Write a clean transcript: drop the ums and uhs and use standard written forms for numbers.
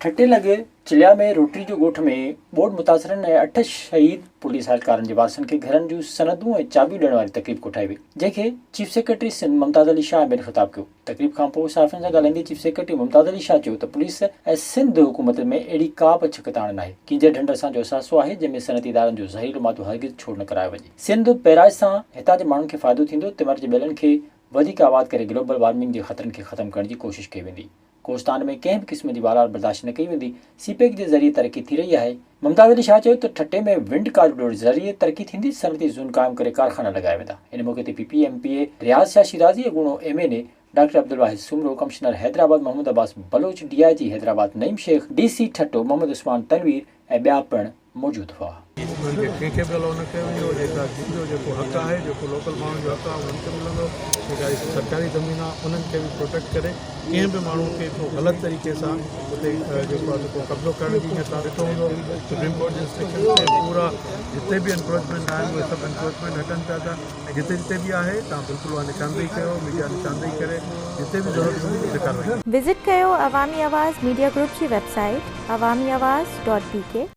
ٺٽي لڳ چليا ۾ روٽري جو ڳوٺ ۾ ٻوڏ متاثرن ۽ اٺ شهيد پوليس اهلڪارن جي وارثن کي گهرن جون سندون ۽ چاٻيون ڏيڻ واري تقريب ڪوٺائي وئي، جنهن کي چيف سيڪريٽري سنڌ ممتاز علي شاهه ۽ ٻين خطاب ڪيو. تقريب کانپوء صحافين سان ڳالهائيندي چيف سيڪريٽري ممتاز علي شاهه چيو ته پوليس ۽ سنڌ حڪومت ۾ اهڙي ڪا به ڇڪتاڻ ناهي، ڪينجهر ڍنڍ اسان جو اثاثو آهي، جنهن ۾ صنعتي ادارن جو زهريلو مادو هرگز ڇوڙ نه ڪرايو وڃي. سنڌ بئراج سان هتان جي ماڻهن کي فائدو ٿيندو، تمر جي ٻيلن کي وڌيڪ آباد ڪري گلوبل وارمنگ جي خطرن کي ختم ڪرڻ جي ڪوشش ڪئي ويندي. ڪوهستان ۾ ڪنهن به قسم جي والار برداشت نه ڪئي ويندي، سي پيڪ جي ذريعي ترقي ٿي رهي آهي. ممتاز علي شاهه چيو ته ٺٽي ۾ ونڊ ڪاريڊور ذريعي ترقي ٿيندي، صنعتي زون قائم ڪري ڪارخانا لڳايا ويندا. ان موقعي تي P P M P A Riaz Shah Shirazi, اڳوڻو M N A doctor Abdul Wahid Soomro, commissioner Hyderabad Muhammad Abbas Baloch, D I G Hyderabad Naeem Sheikh, D C Thatta Muhammad Usman Tanveer ۽ ٻيا پڻ موجود هئا. انهن کي ڪنهن کي به الائو نه ڪيو ويندو، جيڪا جن جو جيڪو حق آهي، جيڪو لوڪل ماڻهن جو حق آهي انهن کي ملندو، جيڪا سرڪاري زمين آهي انهن کي به پروٽيڪٽ ڪري ڪنهن به ماڻهو کي ڪو غلط طريقي سان اتي جيڪو آهي ڪو قبضو ڪرڻ جي ائين توهان ڏٺو هوندو سپريم ڪورٽ جي انسٽرڪشن تي پورا جتي به انڪروچمينٽ آهن اهي سڀ انڪروچمينٽ هٽن پيا ٿا ۽ جتي جتي به آهي توهان بلڪل اها نشاندهي ڪيو ميڊيا نشاندهي ڪري جتي به ضرورت هوندي اتي ڪارروائي ڪندي. وزٽ ڪيو عوامي آواز ميڊيا گروپ جي website Awami Awaz dot B K.